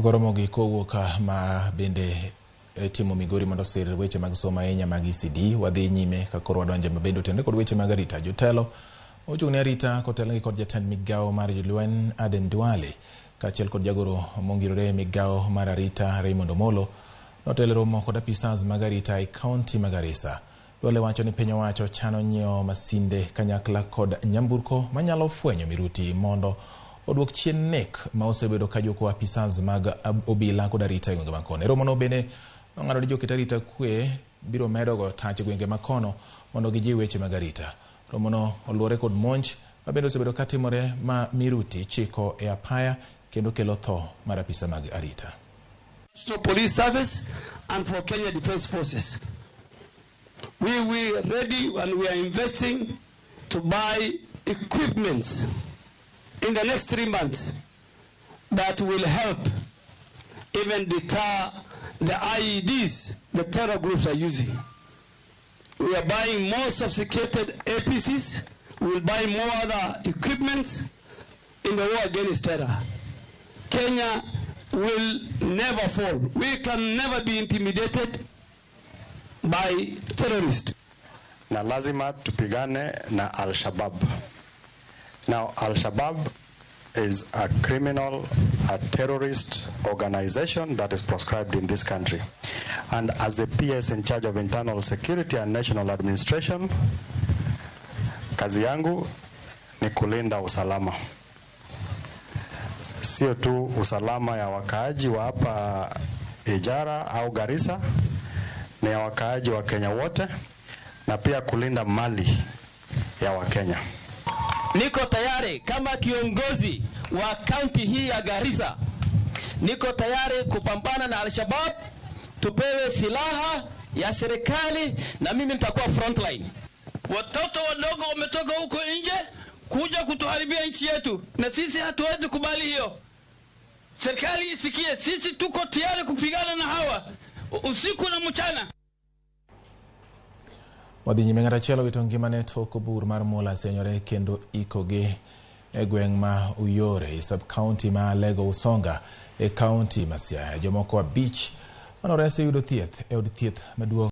Goro mogik kowuok ma bende timo Migori mondo osir weche mag somo ahinya mag ECD. Wadhi nyime ka koro wadonje mabende otenore kod weche mag arita. Jotelo ochung' ne arita kotelnegi kod jatend migawo mar jolweny Aden Duale kaachiel kod jagoro mongirore e migawo mar arita Raymond Omolo notelo e romo kod apisas mag arita e kaunti ma Garissa. Duale wacho ni piny owacho chano nyiewo masinde kanyakla kod nyamburko manyalo fwenyo miruti mondo oduok chien nek ma osebedo ka juko apisas mag obila kod arita e gwenge ma kono. E romono bende nong'ado ni joket arita kwe biro medo go tach e gwenge ma kono mondo gijiw weche mag arita. Romono oluwore kod monj ma bende osebedo ka timore ma miruti chiko e apaya kendo kelo tho mar apisa mag arita. National Police Service and for Kenya Defence Forces. We were ready and we are investing to buy equipment in the next 3 months that will help even deter the IEDs the terror groups are using. We are buying more sophisticated APCs. We will buy more other equipment in the war against terror. Kenya will never fall. We can never be intimidated by terrorists. Na lazima tupigane na Al-Shabaab. Now, Al-Shabaab is a criminal, a terrorist organization that is proscribed in this country. And as the PS in charge of internal security and national administration, kazi yangu ni kulinda usalama, sio tu usalama ya wakaaji wa hapa Ijara au Garissa, ni ya wakaaji wa Kenya wote na pia kulinda mali ya Wakenya. Niko tayari kama kiongozi wa kaunti hii ya Garissa, niko tayari kupambana na Al-Shabaab, tupewe silaha ya serikali na mimi nitakuwa frontline. Watoto wadogo wametoka huko nje kuja kutuharibia nchi yetu, na sisi hatuwezi kubali hiyo. Serikali isikie, sisi tuko tayari kupigana na hawa usiku na mchana. Wadhi nyime. Ng'at achiel owito ngimane tok bur mar mula senyore kendo ikogi e gweng' ma Uyore e sub county ma Alego Usonga e kaunti ma Siaya. Jomoko 5 manoresi yudo thieth e od thieth maduong'.